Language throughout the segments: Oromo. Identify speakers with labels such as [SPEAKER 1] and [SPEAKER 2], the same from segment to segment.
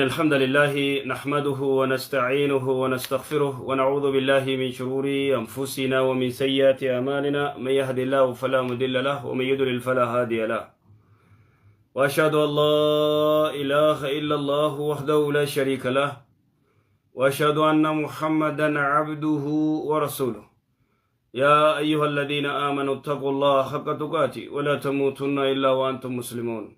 [SPEAKER 1] الحمد لله نحمده ونستعينه ونستغفره ونعوذ بالله من شرور أنفسنا ومن سيئات أعمالنا، من يهد الله فلا مضل له ومن يضلل فلا هادي له، وأشهد أن لا إله إلا الله وحده لا شريك له، وأشهد أن محمدا عبده ورسوله. يا أيها الذين آمنوا اتقوا الله حق تقاته ولا تموتن إلا وأنتم مسلمون.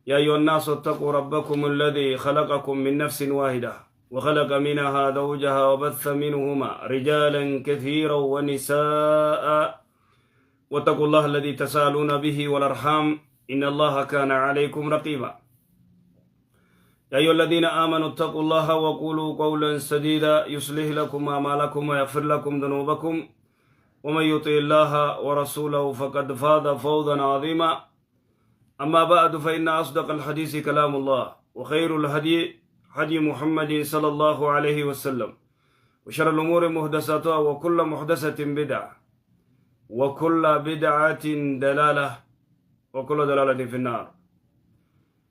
[SPEAKER 1] يا أيها الناس اتقوا ربكم الذي خلقكم من نفس واحدة وخلق منها زوجها وبث منهما رجالا كثيرا ونساء، واتقوا الله الذي تسالون به والأرحام إن الله كان عليكم رقيبا. يا أيها الذين آمنوا اتقوا الله وقولوا قولا سديدا يصلح لكم أعمالكم ويغفر لكم ذنوبكم، ومن يطع الله ورسوله فقد فاز فوزا عظيما. أما بعد، فإن أصدق الحديث كلام الله، وخير الهدي هدي محمد صلى الله عليه وسلم، وشر الأمور محدثاتها، وكل محدثة بدعة، وكل بدعة دلالة، وكل دلالة في النار.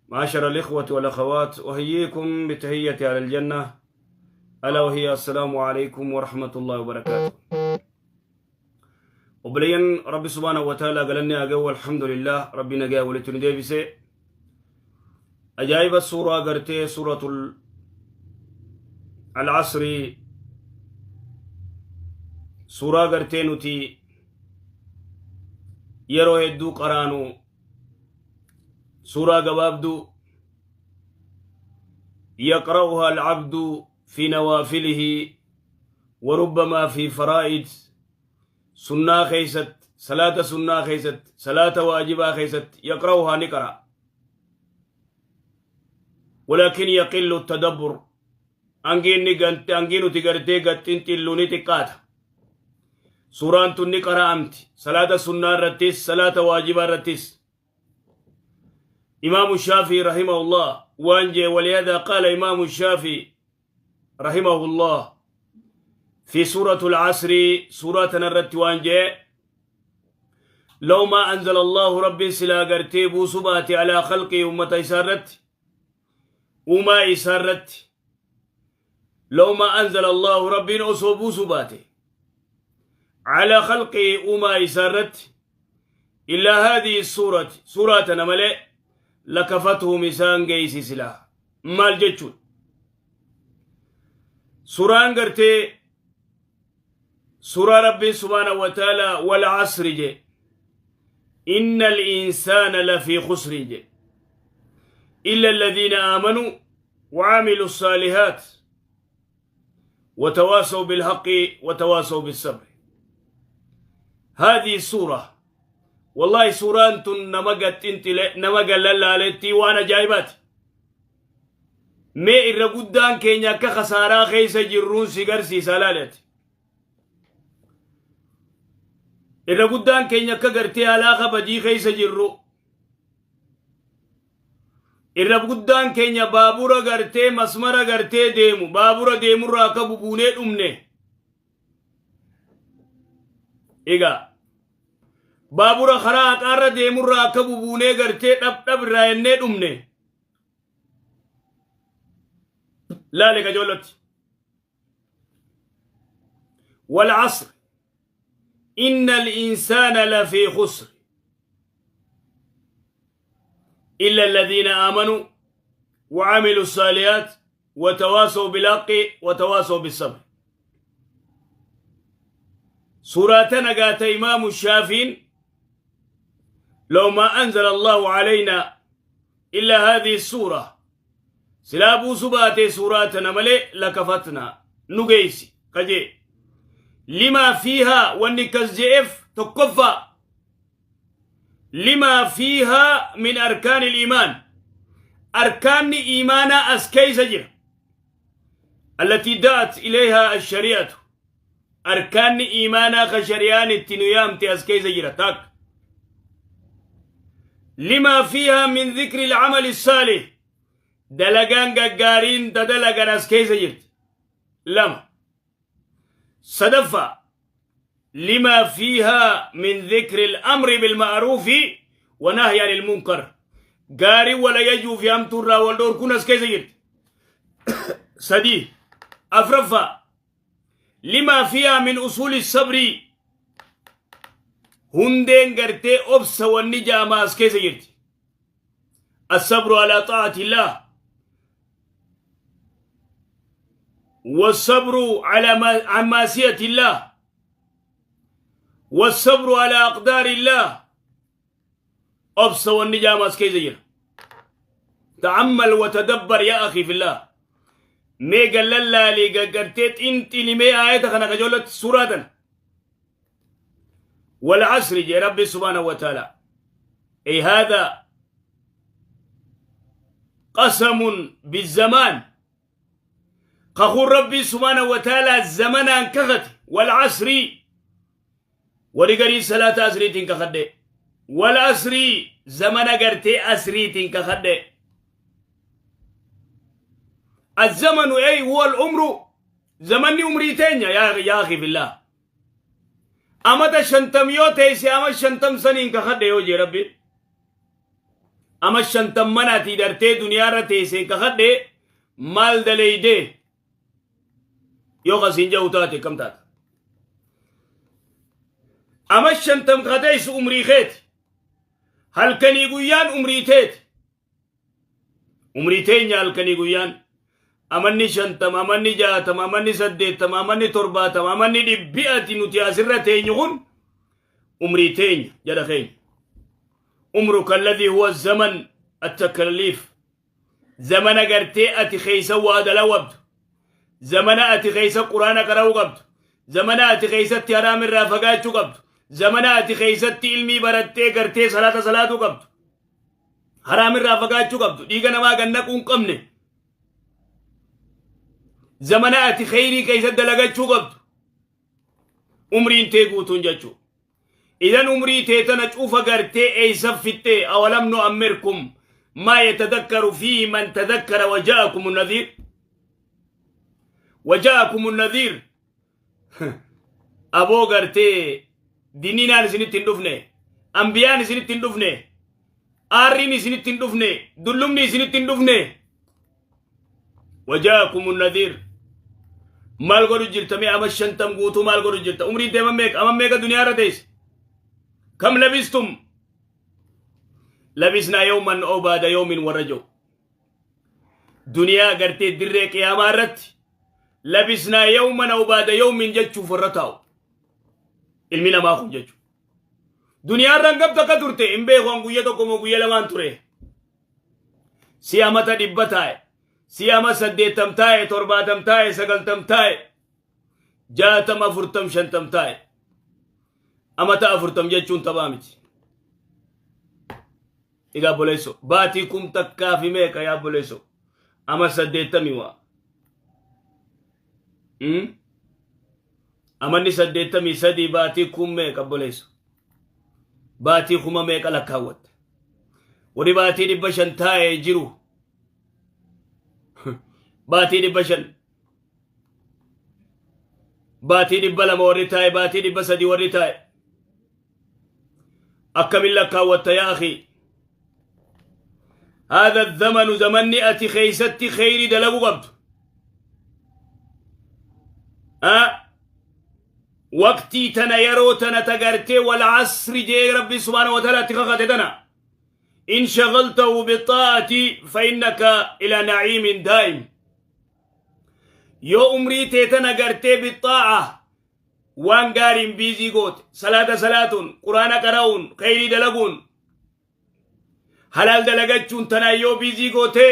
[SPEAKER 1] معاشر الإخوة والأخوات، أحييكم بتحية أهل الجنة، ألا وهي السلام عليكم ورحمة الله وبركاته. Obboleeyyan Rabbi subhaanahu wa ta'ala galanni haa ga'u. Alhamdulillah, Rabbi nagaa walitti nu deebise. Ajaa'iba suuraa gartee suuratul Alcasrii, suuraa gartee nuti yeroo hedduu qaraanu, suuraa gabaabduu يقرأها العبد في نوافله وربما في فرائض، sunnaa keeysatti, salaata sunnaa keeysatti, salaata waajibaa keeysatti يقرأها ni qara، ولكن يقل التدبر. Hangii nuti gartee gaxxinxillu ni xiqqaata. Suuraan tun ni qara'amti salaata sunnaa irrattis, salaata waajibaa irrattis. Imaamu Shaafii رحمه الله waan jee: ولهذا قال إمام الشافعي رحمه الله في سورة العصر، سورة نرت waan jee: لو ما أنزل الله، رب silaa gartee buusuu baate، على خلقه، ummata isaa irratti، uumaa isaa irratti، لو ما أنزل الله، رب osoo buusuu baate، على خلقه، uumaa isaa irratti، إلا هذه السورة، سورة نملي، لكفتهم، isaan geeysi silaa. Maal jechuun suuraan gartee suuraa Rabbiin سبحانه وتعالى والعصر jee، إن الإنسان لفي خسر jee، إلا الذين آمنوا وعملوا الصالحات وتواصوا بالحق وتواصوا بالصبر. هذه السورة والله suuraan tun nama gatxinxile, nama gallallaaletti waan ajaa'ibaati. Mee irra guddaan keenya akka khasaaraa keessa jirruun si garsiisa. Laalati, irra guddaan keenya akka gartee alaaqa badii keessa jirru, irra guddaan keenya baabura gartee masmara gartee deemu, baabura deemurraa akka bubuunee dhumne. Egaa baabura karaa haqaarra deemurraa akka bubuunee gartee dhab dhab irraa ennee dhumne. Laale qajoollotti: والعصر إن الإنسان لفي خسر إلا الذين آمنوا وعملوا الصالحات وتواصوا بالحق وتواصوا بالصبر. سورة نقات إمام الشافعي: لو ما أنزل الله علينا إلا هذه السورة، silaa buusuu baatee suuraa tana malee، لكفتنا، nu geeysi ka jee. لما فيها، wanni kas je'eef tokkoffaa، لما فيها من أركان الإيمان، arkaanni iimaanaa as keeysa jira، التي دعت إليها الشريعة، arkaanni iimaanaa ka shari'aan itti nu yaamte as keeysa jira tak. لما فيها من ذكر العمل الصالح، dalagaan gaggaariin dadalagan as keeysa jirti lama. Sadaffaa، لما فيها من ذكر الأمر بالمعروف ونهي عن المنكر، gaarii wal ajajuu fi hamtuurraa wal dhoorkuun as keessa jirti. Sadii afraffaa limaa fiyaa min usuuli sabrii hundeen gartee obsa wanni jaamaa as keessa jirti. Assabru alaa xaa'atillah والصبر على عن معصية الله والصبر على أقدار الله obsa wanni jaamaa as keessa jira. Ta'ammal wa tadabbar yaa akhi fillah. Mee gallallaalii gaggartee xinxili mee aayata kana kajoolatti suuraa tana. Wal asri jee Rabbi subhaanahu wa ta'ala. Ay haadha qasamun bizamaan. Kakuun Rabbii subhaanahu wa ta'ala zamanaan kakate wal asrii warri garii salaata asriitiin kakadhe wal asrii zamana gartee asriitiin kakadhe. الزمن أي هو العمر زمني عمري تينيا يا أخي في الله أما شنتم يو تيسي أما شنتم سنين كخد يو جي ربي أما شنتم مناتي درتي دنيا رتيسي كخد maal daleeydee yoo kasiin jahu taate kam taata? Ama 50 kateessu umrii keeti. Halkanii guyyaan umrii teeti. Umrii teenya halkanii guyyaan. Amanni 50, amanni 60, amanni 80, amanni 70, amanni dhibbi ati nuti asirra teenyu kun umrii teenya jedha keenya. Umruka alladhii huwa zaman at-takaliif. Zamana gartee ati keeysa waa dalaguu qabdu. Zamana ati keeysa quraana qara'uu qabdu. Zamana ati keeysatti haraam irraa fagaachuu qabdu. Zamana ati keeysatti ilmii barattee gartee salaata salaatuu qabdu. Haraam irraa fagaachuu qabdu. Dhiiga namaa gad naquu hin qabne. Zamana ati kheyrii keeysa dalagachuu qabdu. Umriin tee guutuun jechuu. Idan umrii tee tana cufa gartee eeysa fixxee awalam nu'ammirkum maa yatadakkaru fiihi man tadakkara waja'akumu nadhiir waja'akumu nadhiir aboo gartee diniinaan isinitti hin dhufne ambiyaan isinitti hin dhufne aarriin isinitti hin dhufne dullumni isinitti hin dhufne waja'akumu nadhiir maal godhu jirta mee ama 50 guutuu maal godhu jirta umriin tee meeqa ama meeqa duniyaa irra teesse kam labistum labisnaa yawman aw baada yawmin warra jiru duniyaa gartee dirree qiyaamaa irratti labisnaa yawman aw baada yawmin jechuuf warra taa'u ilmi namaa kun jechuudha. Duniyaa irra hangam takka turte hin beeku an guyya tokko moo guyya lamaan ture. Si amata 100 taa'e, si ama 80 taa'e, 70 taa'e, 90 taa'e, 60, 40, 50 taa'e. Amata 40 jechuun taphaa miti. Egaa obboleesso baatii kum takkaa fi meeqa yaa obboleesso ama 80 waa. Amanni 83 baatii kum meeqa obboleesso? Baatii kuma meeqa lakkaawwatte? Warri baatii 500 taa'ee jiru. Baatii 500. Baatii 200 warri taa'e baatii 300 warri taa'e. Akkamin lakkaawwatta yaa akhi? هذا الزمن زمني أتي خيستي خيري دلقو قبض أه وقتي تنا يرو تنا تقرتي والعصر جي ربي سبحانه وتعالى تخخت تنا إن شغلته بالطاعة فإنك إلى نعيم دائم يو أمري تيتنا قرتي بالطاعة waan gaariin biizii goote salaata salaatuun quraana qara'uun kheyrii dalaguun halaal dalagachuun tanaan yoo biizii goote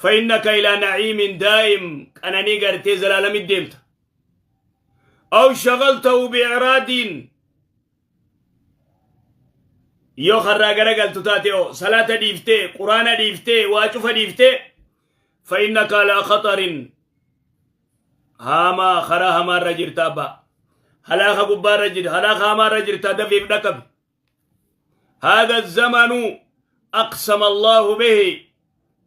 [SPEAKER 1] fa'innaka ilaa na'iimin daa'im qananii gartee zalaalamit deemta aw shagaltahu bi'iraadiin yoo karraa garagaltu taate oo salaata dhiiftee quraana dhiiftee waa cufa dhiiftee fa'innaka alaa khaxarin haamaa karaa hamaa irra jirta abbaa halaaka gubbaa irra jirta halaaka hamaa irra jirta dafiif dhaqabi هذا الزمن أقسم الله به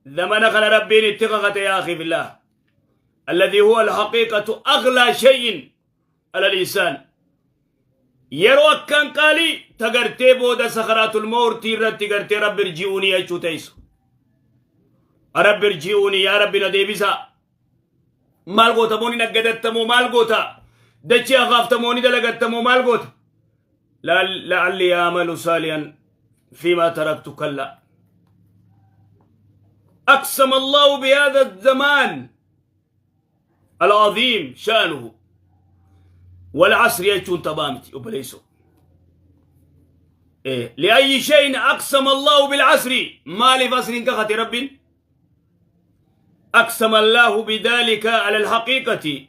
[SPEAKER 1] زمن خل ربين اتققت يا أخي في الله الذي هو الحقيقة أغلى شيء على الإنسان yeroo akkaan qaalii tagartee booda sakaratul mawtii irratti gartee rabbi irji'uunii jechuu teessu. Rabbi irji'uuni, yaa Rabbi na deebisaa. Maal goota moo ni naggadattamoo maal goota? Dachii akaaftamoo ni dalagattamoo maal goota? La'alli yaamalu saaliyan fiimaa taraktu kalla. أقسم الله بهذا الزمان العظيم شأنه. والعصر يجون تبامتي وبليسو إيه. لأي شيء أقسم الله بالعصر؟ ما لفصر كخت رب أقسم الله بذلك على الحقيقة.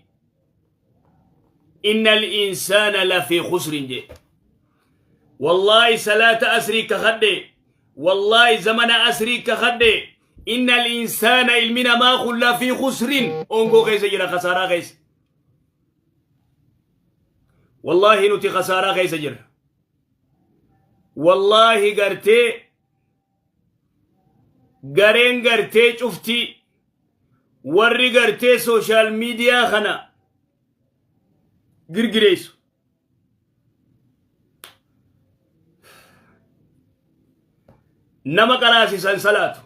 [SPEAKER 1] إن الإنسان لفي خسر جي. والله صلاة أسري كخدي، والله زمن أسري كخدي. إن الإنسان علمنا ما خلا في خسر. أنكو غيس جرا خسارة غيس. والله نتي خسارة غيس جرا. والله قرتي قرين قرتي شفتي warri gartee social media kana girgireessu. Nama qaraasisan salaatu.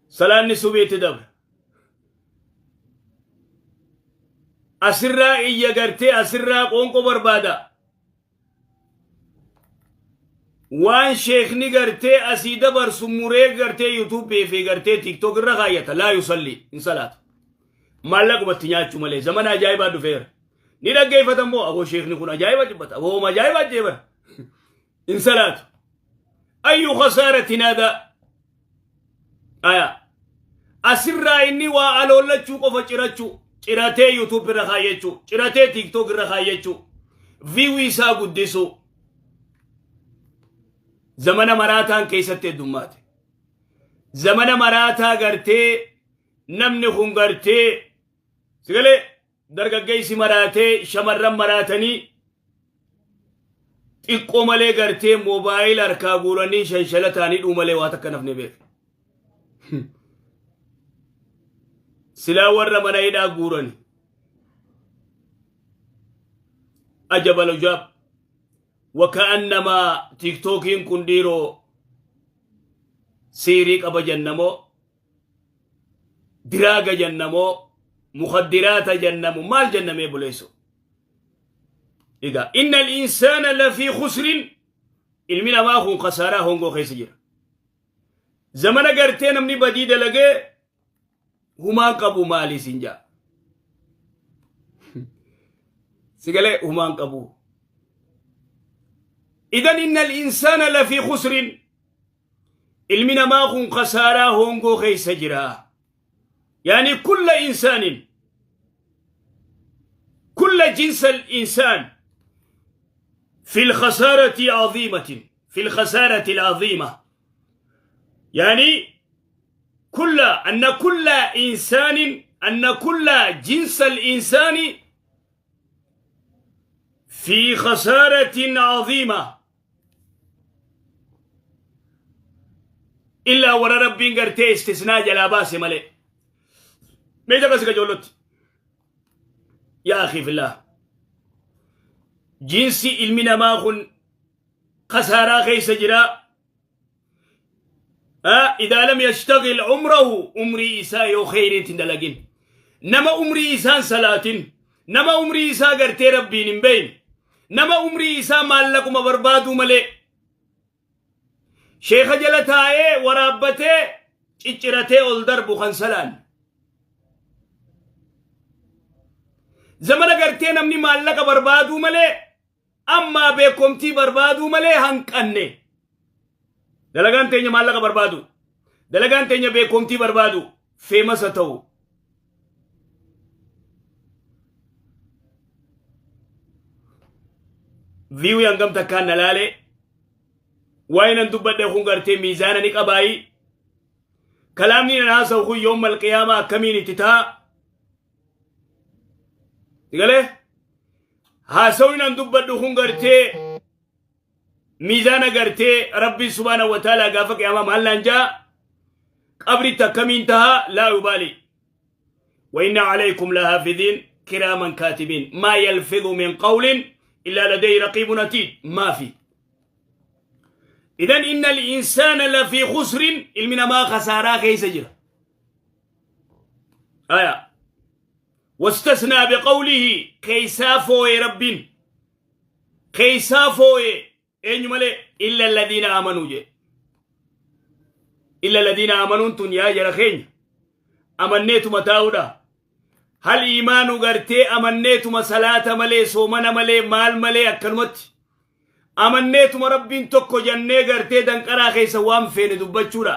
[SPEAKER 1] Salaanni subiitti dabra. Asirraa iyya gartee asirraa qoonqoo barbaada. Waan sheekni gartee asii dabarsu muree gartee yuutuubii fi gartee TikTok irra kaayyata. Laa yusalli, hin salaatu. Maallaqumatti nyaachuu malee zamana ajaa'ibaa dhufeera. Ni dhaggeeffatan moo aboo sheekni kun ajaa'iba jibbata, aboo ajaa'iba jeeban. Hin salaatu. Ayyu khasaaratin haadaa. Aya. Asirraa inni waa aloollachuu qofa cirachuu, ciratee YouTube irra kaayyachuu, ciratee TikTok irra kaayyachuu, view isaa guddisuu. Zamana maraataan keessatti heddummaate. Zamana maraataa gartee namni kun gartee sigalee dargaggeessi maraatee shamarran maraatanii xiqqoo malee gartee moobaayila harkaa guuranii shanshalataan hidhuu malee waa takka nafne beeku. Silaa warra mana hidhaa guurani. Ajabal ujaab. Waka'annamaa tiiktookiin kun dhiiroo siirii qaba jennamoo, diraaga jennamoo, mukaddiraata jennamu, maal jennamee buleessu. Egaa inna al-insaana lafii khusrin, ilmi namaa kun khasaaraa hongoo keessa jira. Zamana gartee namni badii dalagee humaan qabu maali siin jaa. Sigalee humaan qabu. Idan inna al-insaana lafii khusrin, ilmi namaa kun khasaaraa hongoo keessa jira. Yani kulla insaanin, kulla jinsa al-insaan في الخسارة عظيمة، في الخسارة العظيمة. يعني كل أن كل إنسان، أن كل جنس الإنسان في خسارة عظيمة إلا ورا ربي قرتي استثناء جلاباس ملئ ميتا بس جولت. يا أخي في الله، جنسي علمنا ما خن خسارة خيس جرا إذا لم يشتغل عمره عمري إساء يو خير تندلقين. نما عمري إسان صلاة، نما عمري إساء قرتي ربي نبين، نما عمري إساء مال لكم بربادو ملئ شيخ جلتاي ورابته چچرته ول دربو خنسلان. زمن قرتي نمني مال لك بربادو ملئ أما بكمتي بربادو ملئ هنكني. دلغان تيني مال لك بربادو، دلغان تيني بكمتي بربادو فيمس تو. فيو ينغم تكان نلالي وين اندبت دخون قرتي ميزانا نقباي كلامني ناسا هو يوم القيامة كمين تتا تقاله هاسوين اندبت دخون قرتي ميزانا قرتي ربي سبحانه وتعالى قافك يا مام هل نجا قبري تكمين تها لا يبالي. وإن عليكم لحافظين كراما كاتبين ما يلفظ من قول إلا لديه رقيب عتيد. ما في. Idan inna al-insaana lafii khusrin, ilmi namaa khasaaraa keessa jira. Aya. Wastasnaa biqawlihi, keessaa fooye Rabbiin. Keessaa fooye eenyu malee? Illa alladhiina aamanuu jee. Illa alladhiina aamanuun tun, yaa jara keenya, amanneetuma taa'uudha. Hal iimaanu gartee amanneetuma salaata malee, soomana malee, maal malee, akkanumatti amanneetuma Rabbiin tokko jennee gartee danqaraa keessa waan feene dubbachuudha.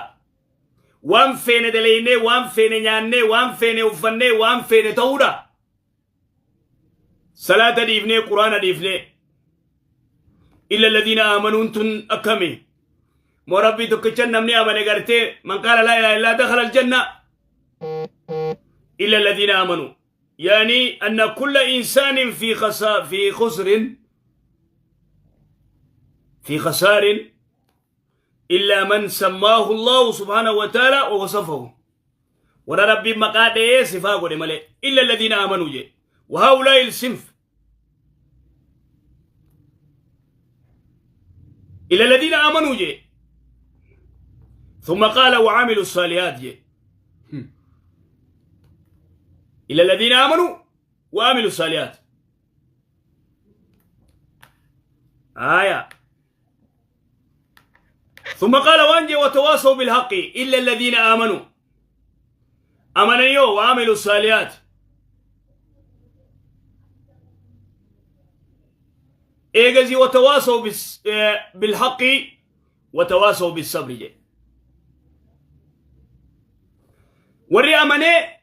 [SPEAKER 1] Waan feene daleeynee, waan feene nyaannee, waan feene uffannee, waan feene ta'uudha. Salaata dhiifnee, Quraana dhiifnee. Illa alladhiina aamanuun tun akkami? Moo Rabbii tokkicha namni amane gartee man qaala laa ilaaha illaa dakhala aljanna? Illa alladhiina aamanu. Yani anna kulla insaanin fi khasa fi khusrin fi khasaarin illa man sammaahu Allahu subhaanahu wa ta'ala wa wasafahu. Warra Rabbiin maqaa dha'ee sifaa godhe malee. Illa alladhiina aamanuu jee. Wa haa'ulaa'i sinf. Illa alladhiina aamanuu jee. ثم قال وعملوا الصالحات جي. إلا الذين آمنوا وعملوا الصالحات. آية. ثم قال وانجي وتواصوا بالحق. إلا الذين آمنوا، أمنوا وعملوا الصالحات. إيجازي وتواصوا بالحق وتواصوا بالصبر جي. Warri amanee,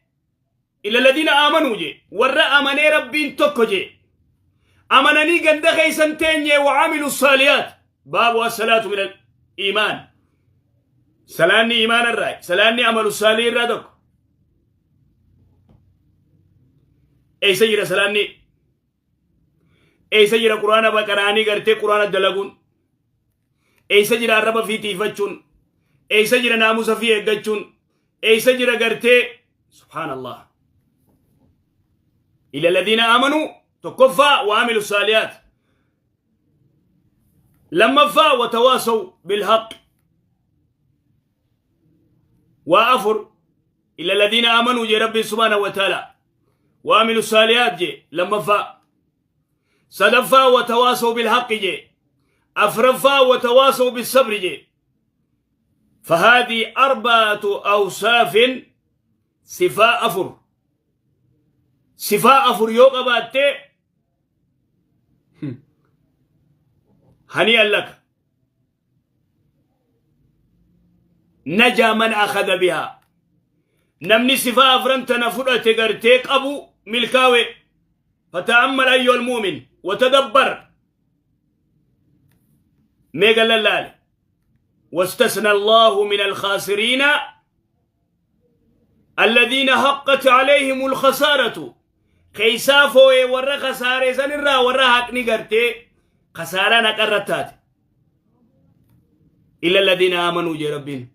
[SPEAKER 1] illa alladhiina aamanuu jee, warra amanee Rabbiin tokko jee amananii ganda keeysan teenye. وعملوا الصالحات, baabu الصلاة من الإيمان. Salaanni iimaana irraa, salaanni amalu saalii irraa tokko. Eeysa jira salaanni? Eeysa jira Quraana baqaraanii gartee Quraana dalaguun? Eeysa jira arraba fi tiifachuun? Eeysa jira naamusa fi eeggachuun? Eeysa jira gartee? Subhaanallah. Ila alladhiina aamanuu tokkoffaa, وعملوا الصالحات lammaffaa, وتواصوا بالحق وأفر. إلا الذين آمنوا جي ربي سبحانه وتعالى، وعملوا الصالحات جي لمفا، صدفا وتواصوا بالحق جي، أفرفا وتواصوا بالصبر جي. فهذه أربعة أوصاف، صفاء أفر، صفاء أفر يوقع باتي. هنيئا لك، نجا من أخذ بها. Namni sifaa afran tana fudhate gartee qabu milkaawe. فتأمل أيها المؤمن وتدبر. Meeqa lallaale. واستثنى الله من الخاسرين الذين حقت عليهم الخسارة. Keeysaa foo'ee warra kasaare sanirraa, warra haqni gartee kasaaraan haqarra taate. إلا الذين آمنوا jee Rabbiin.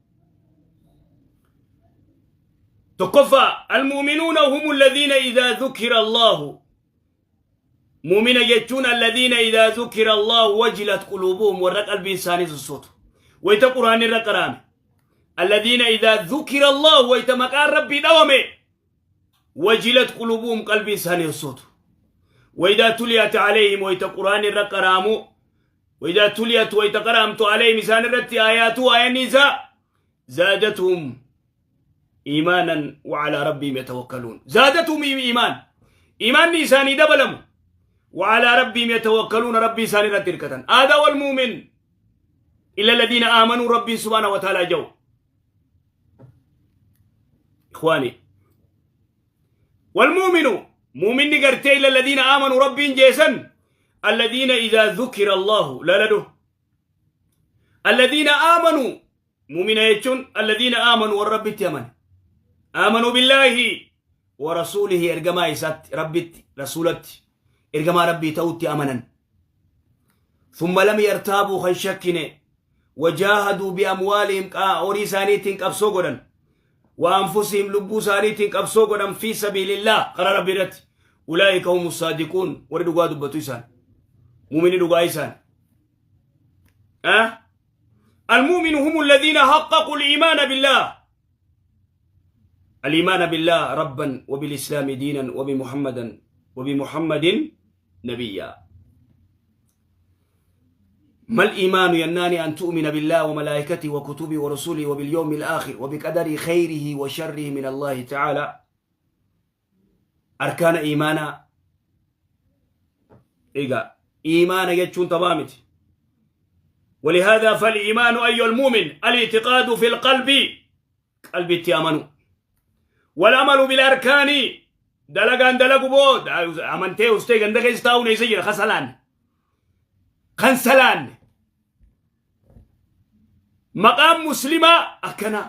[SPEAKER 1] Tokkoffaa, المؤمنون هم الذين إذا ذكر الله. Mu'mina jechuun الذين إذا ذكر الله وجلت قلوبهم, warra qalbii isaanii sossootu wayta Quraanni irra qaraame. الذين إذا ذكر الله, wayta maqaan Rabbii dhawame, وجلت قلوبهم, qalbii isaanii sossootu. وإذا تليت عليهم, wayta Quraanni irra qaraamu, وإذا تليت, wayta qaraamtu, عليهم, isaan irratti, آياته, aayanni isaa, زادتهم إيمانا وعلى ربهم يتوكلون. زادتهم إيمان, إيمان إساني دبلم, وعلى ربهم يتوكلون, ربي إساني رتركة. هذا هو المؤمن. إلا الذين آمنوا ربي سبحانه وتعالى جو. إخواني، والمؤمن مؤمن قرتي إلا الذين آمنوا ربي جيسا الذين إذا ذكر الله لا لدو الذين آمنوا. مؤمن يجون الذين آمنوا والرب تيمن، آمنوا بالله ورسوله, ergamaa isaatti, Rabbitti, rasuulatti, ergamaa Rabbii ta'utti amanan. ثم لم يرتابوا, kan shakkine, وجاهدوا بأموالهم, horii isaaniitiin qabsoo godhan, وأنفسهم, lubbuu isaaniitiin qabsoo godhan, في سبيل الله, karaa Rabbii irratti. أولئك هم الصادقون. Warri dhugaa dubbatu isaan, muumini dhugaa isaan. المؤمن هم الذين حققوا الإيمان بالله، الإيمان بالله ربا وبالإسلام دينا وبمحمد نبيا. ما الإيمان يناني؟ أن تؤمن بالله وملائكته وكتبه ورسله وباليوم الآخر وبقدر خيره وشره من الله تعالى. أركان إيمانا إيجا إيمانا jechuun taphaa miti. ولهذا فالإيمان أيها المؤمن الاعتقاد في القلب، قلبي أمنوا، والعمل بالأركان، dalagaan dalagu boo amantee ustee ganda keessa taa'uun eessa jira? Kasalaan kan salaanne maqaan muslimaa akkana.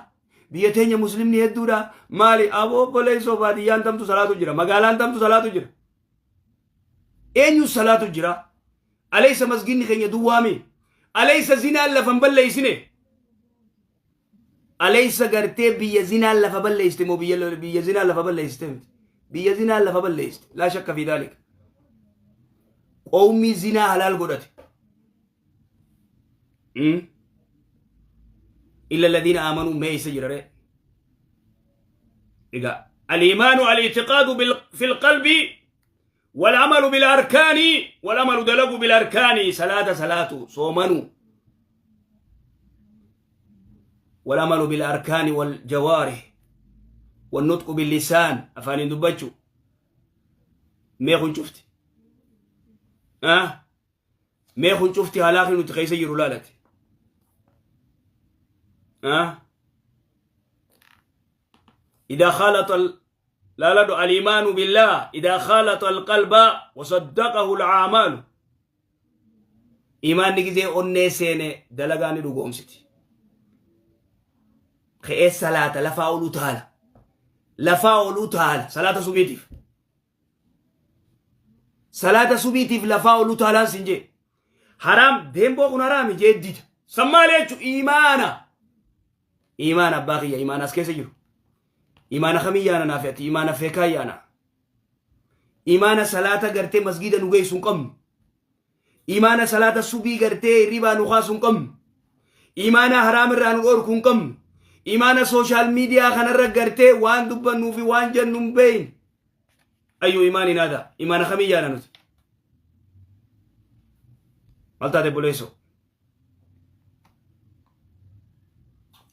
[SPEAKER 1] Biyya teenya muslimni hedduudha. Maali aboo obboleessoo, baadiyyaan tamtu salaatu jira, magaalaan tamtu salaatu jira, eenyu salaatu jira? Alaysa masginni keenya duwwaami? Alaysa zinaan lafan balleeysine? Alaysa gartee biyya zinaan lafa balleeyste moo biyya zinaan lafa balleeyste miti? Biyya zinaan lafa balleeyste, لا شك في ذلك. Qawmii zinaa halaal godhate. إلا الذين آمنوا mee isa jira ree? Egaa الإيمان الاعتقاد في القلب والعمل بالأركان، والعمل dalagu بالأركان، صلاة صلاة صومنوا، والعمل بالأركان والجوارح والنطق باللسان، afaaniin dubbachuu. Mee kun cufti أه؟ Mee kun cufti halaaqni nuti keessa jiru laalate أه؟ إذا خالط لا لا الإيمان بالله إذا خالط القلب وصدقه الأعمال. Iimaanni gisee onnee seene dalagaa ni dhugoomsiti. Ka'ee salaata, lafaa ol utaala, lafaa ol utaala. Salaata subiitiif, salaata subiitiif lafaa ol utaalaan sin jee. Haraam deemboo kun haraami jee dida. San maali jechu? Iimaana. Iimaana abbaa kiyya, iimaana as keessa jiru. Iimaana kamii yaana naaf ati? Iimaana feekaa yaana. Iimaana salaata gartee masgiida nu geessu hin qabnu. Iimaana salaata subii gartee hirribaa nu kaasu hin qabnu. Iimaana haraam irraa nu dhorku hin qabnu. Iimaana social media kanarra gartee waan dubbannuu fi waan jennu hin beeyne. أي إيمان هذا؟ Iimaana kamii yaana nuti? Maal taate buleessoo?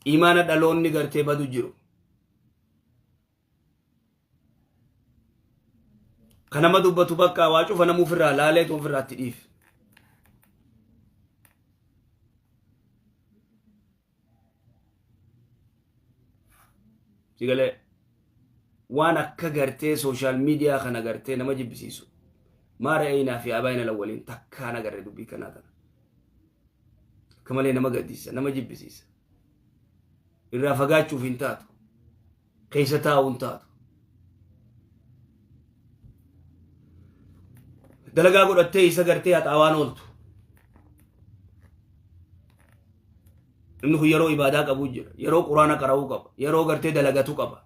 [SPEAKER 1] Iimaana dhaloonni gartee badu jiru. Kan nama dubbatu bakka waa cufa namuu ofirraa laaleetu ofirraa itti dhiif. Sigalee waan akka gartee social media kana gartee nama jibbisiisu. ما رأينا في آبائنا الأولين takkaan agarre dubbii kanaa tana. Akka malee nama gaddisiisa, nama jibbisiisa. Irraa fagaachuuf hin taatu. Keessa taa'uu hin taatu. Dalagaa godhattee isa gartee haxaawaan ooltu. Inni kun yeroo ibaadaa qabu jira. Yeroo quraana qara'uu qaba. Yeroo gartee dalagatu qaba.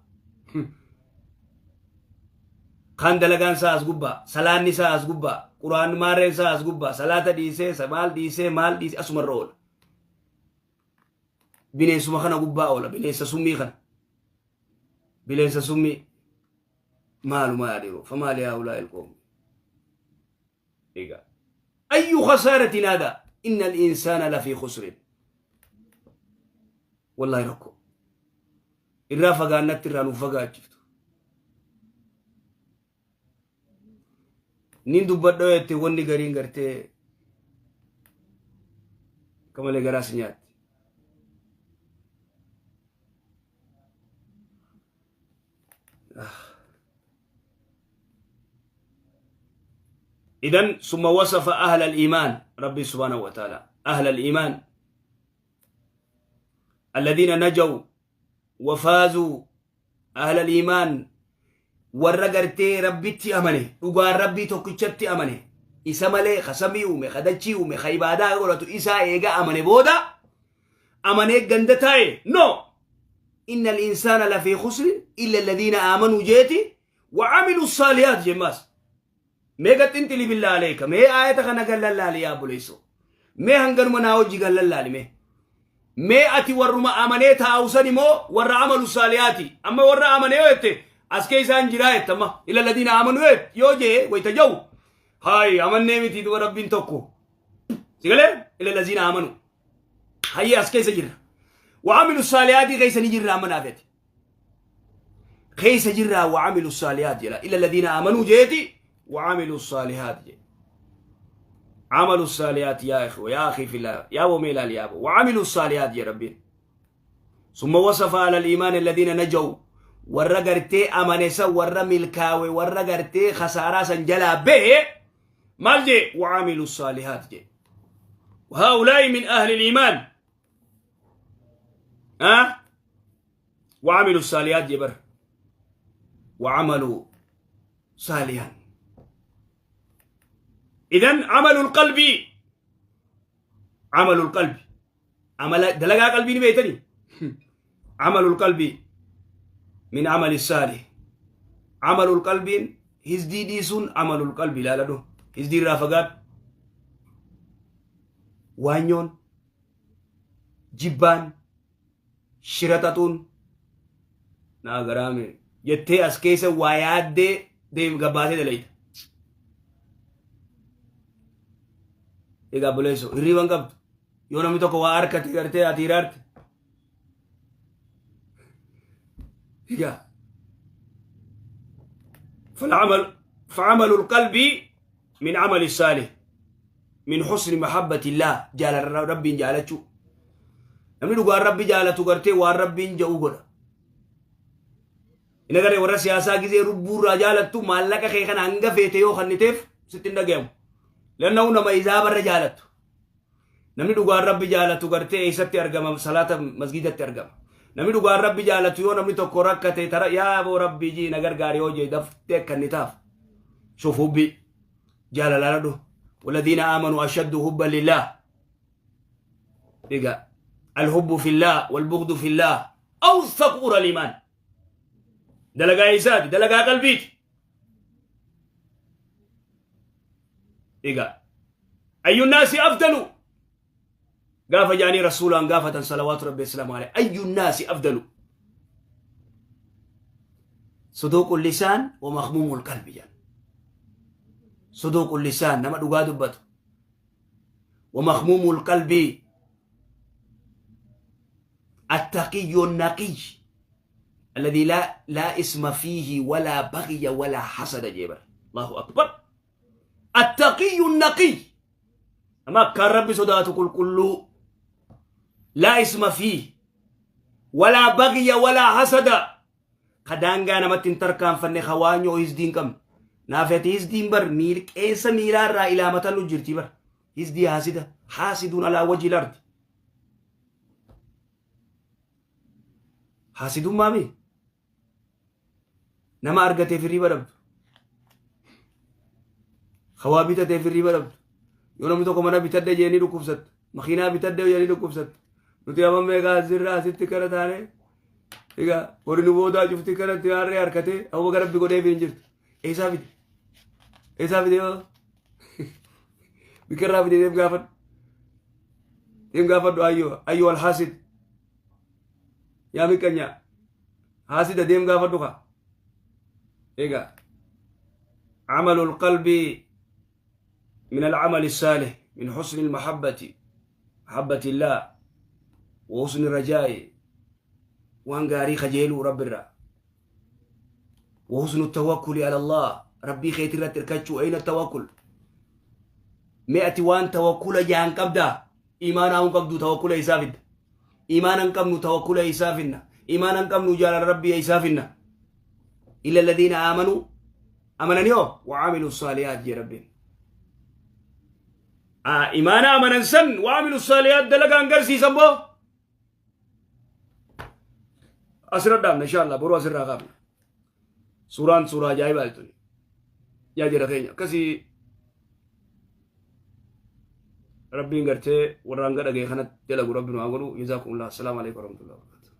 [SPEAKER 1] Kan dalagaan isaa as gubbaa, salaanni isaa as gubbaa, quraan maarreen isaa as gubbaa, salaata dhiisee, maal dhiisee, maal dhiisee asumarra oola. Bineensuma kana gubbaa oola, bineensa summii kana. Bineensa summii maalumaa yaadiru. فمال هؤلاء القوم. Egaa. أي خسارة هذا؟ إن الإنسان لفي خسر. والله rakkoo. Irraa fagaannatti irraa nuuf fagaachiftu. Nin dubbadhoo jette, wanni gariin gartee akka malee garaas nyaatti. إذن ثم وصف أهل الإيمان ربي سبحانه وتعالى، أهل الإيمان الذين نجوا وفازوا، أهل الإيمان warra gartee Rabbitti amane, dhugaan Rabbii tokkichatti amane, isa malee ka samii uume, ka dachii uume, ka ibaadaa godhatu isaa eega amane booda amanee ganda taa'e no. إن الإنسان لفي خسر إلا الذين آمنوا jeeti وعملوا الصالحات jemmaas. Mee gaxxinxili بالله عليك. Mee aayata kana gallallaali yaa buleessoo. Mee hanganuma naa hojii gallallaali mee. Mee ati warruma amanee taa'u sani moo warra amalu saalihaati? Amma warra amanee yoo jette as keessaan jiraa jette. Amma ila ladiina amanu yoo jee wayta jau hayi amannee miti duba Rabbiin tokko si galee. Ila ladiina amanu hayyee as keessa jirra, wa amilu saalihaati keessa ni jirra. Amma naafeti keessa jirra. Wa amilu saalihaat jedha. Ila ladiina amanuu jeeti, wa amilu saalihaat jedhe. عملوا الصالحات يا إخوة، يا أخي في الله، يا أبو ميلال، يا أبو. وعملوا الصالحات يا ربي. ثم وصف على الإيمان الذين نجوا، warra gartee amanesa, warra milkaawe, warra gartee khasaaraa san jalaa bahe maal jee? وعملوا الصالحات jee. وهؤلاء من أهل الإيمان أه؟ وعملوا الصالحات جبر وعملوا صالحا. إذن عمل القلب، عمل القلب، عمل dalagaa qalbii ni beeytani. عمل القلب من عمل الصالح. عمل القلب hizdii dhiisuun عمل القلب. Ilaaladhu, hizdii irraa fagaadhu. Waanyoon, jibbaan, shira xaxuun naa garaame jettee as keessa waa yaaddee deem gabbaatee dalayta. Egaa buleesso hirriiban qabdu yoo namni tokko waa harkate gartee ati hiraarte. Egaa فالعمل فعمل القلب من عمل الصالح، من حسن محبة الله، جال ربي جالتشو. Namni dhugaan Rabbi jaalatu gartee waan Rabbiin ja'u godha. Inni garee warra siyaasaa gizee rubbuurraa jaalattu maallaqa kee kana hanga feete yoo kanniteef sitti hin dhagayamu. Lanna'u nama isaa barra jaalattu. Namni dhugaan Rabbi jaalatu gartee eessatti argama? Salaata masgidatti argama. Namni dhugaan Rabbi jaalatu yoo namni tokko rakkate tara yaa boo Rabbi jii na gargaari yoo jee daftee kannitaaf. شوف hubbi jaalala dhu. والذين آمنوا أشد حبا لله. Egaa الحب في الله والبغض في الله أوثق عرى الإيمان. Dalagaa isaati, dalagaa qalbiiti. Egaa أي الناس أفضل gaafa jaanii rasuulaan gaafatan صلوات ربي السلام عليه، أي الناس أفضل؟ صدوق اللسان ومخموم القلب جان. صدوق اللسان nama dhugaa dubbatu، ومخموم القلب التقي النقي الذي لا اسم فيه ولا بغي ولا حسد جبر. الله أكبر. التقي النقي أما كان ربي صداته كل كله لا اسم فيه ولا بغي ولا حسد. Kadaangaa namatti hin tarkaanfanne, hawaanyoo hizdiin qabnu naafati. Hizdiin bar miil qeensa miilaarraa ilaamatallu jirti bar. Hizdii haasida حاسدون على وجه الأرض. Haasidummaa mi nama argateef hirriba dhabdu, hawaa bitateef hirriba dhabdu. Yoo namni tokko mana bitadhe jeeni dhukkubsatta, makiinaa bitadhe jeeni dhukkubsatta. Nuti amma meeqaa asirraa asitti kana taane. Egaa warri nu boodaa cufti kanatti harree harkatee hawwa garabbi godheef hin jirtu. Eessaa fide? Eessaa fide yoo? Bikka irraa fide deem gaafadhu. Deem gaafadhu ayyoo ayyoo alhaasid. Yaa miqqanyaa. Haasida deem gaafadhu kaa. Egaa عمل القلب من العمل الصالح، من حسن المحبة، محبة الله وحسن الرجاء، waan gaarii kajeeluu Rabbi irraa، وحسن التوكل على الله، Rabbii keetii irratti hirkachuu. أين التوكل؟ Mi'ati waan tawakkula jaan qabdaa? Imaanaa hin qabdu, tawakkula isaa fidda. Imaana hin qabnu, tawakkula isaa finna. Imaana hin qabnu, jaalala Rabbii isaa finna. إلا الذين آمنوا, amananii hoo? وعملوا الصالحات jee Rabbiin. Imaana amanan san وعملوا الصالحات dalagaan garsiisan boo. Asirra dhaabna insha Allah, boruu asirraa kaafna. Suuraan suuraa ajaa'ibaa jechuudha. Yaa jira keenya akkasii Rabbiin gartee warra hanga dhagee kanatti dalagu Rabbi nu haa godhu. جزاكم الله. السلام عليكم ورحمة الله وبركاته.